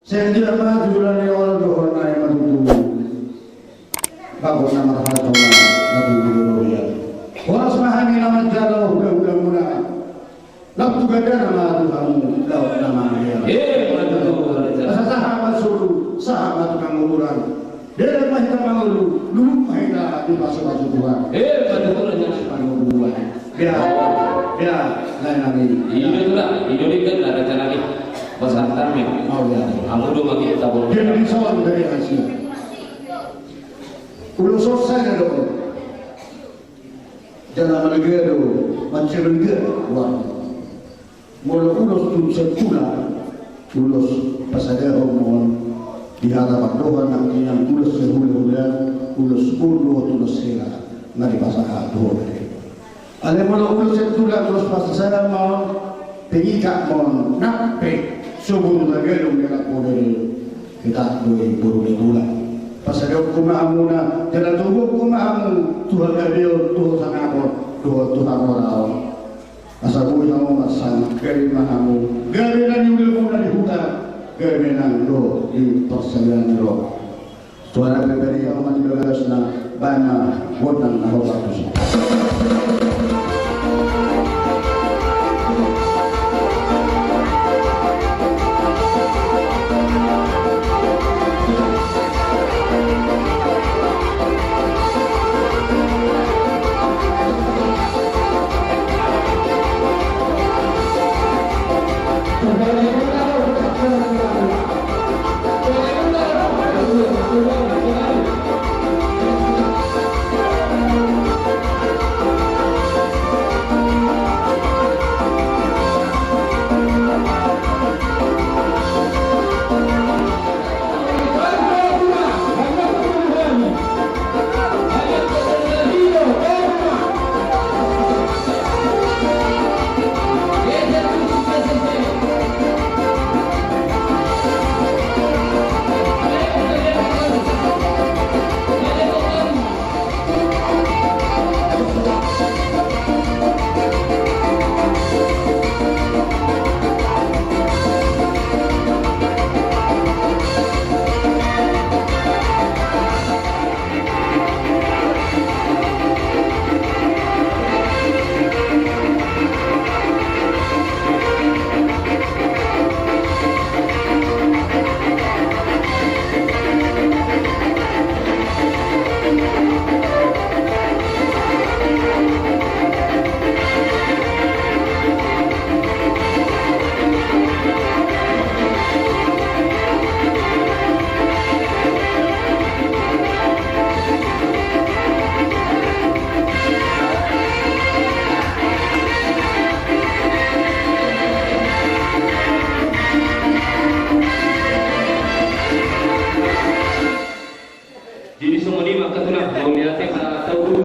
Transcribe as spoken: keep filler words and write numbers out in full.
Setiap maju dari orang dohor naik maju. Bagus nama raja na tujuh dua. Horas mahami nama jalo udah-udah. Lam tu gajana ma tu hamu, laut nama dia. Eh, mantap, mantap. Asa sahat ma solu, sahat ma tu panguburan. Derek ma hita mangolu, luluk ma hita di pasu-pasu Tuhan. Eh, mantap, mantap. Panguburan. Dia, dia, lain lagi. Iya, itulah. Itu dia kan ada cara ni. Pesan tarmik. Oh, iya. Kamu dua lagi kita boleh. Dia di soal dari hasil. Ulos selesai dah, dong. Jala marga do, mansai marga, wah. Molo ulos tu sampulu, ulos pasadahon ma on, di hata pandohan nang nian ulos sahula-hula, ulos pur dohot ulos hela, na dipasahat dohot. Alai molo ulos sampulu, ulos pasadahon ma on, pengikat ma on, nang pe, sobun na gadong di anak boru i. Hita do i boru ni tulang. Pasadahonku ma hamuna, jala toguhonku ma hamu, tu hagabeon, tu hasangapon, tu, tu hamoraon. Asa boi hamu marsangat, gabe ma hamu, gabe na niulamuna di huta, gabe nang do di parsaulian ni roha. Tuhan na pe bari hamu ma di bagasna, baen ma gondang na hormat tusi.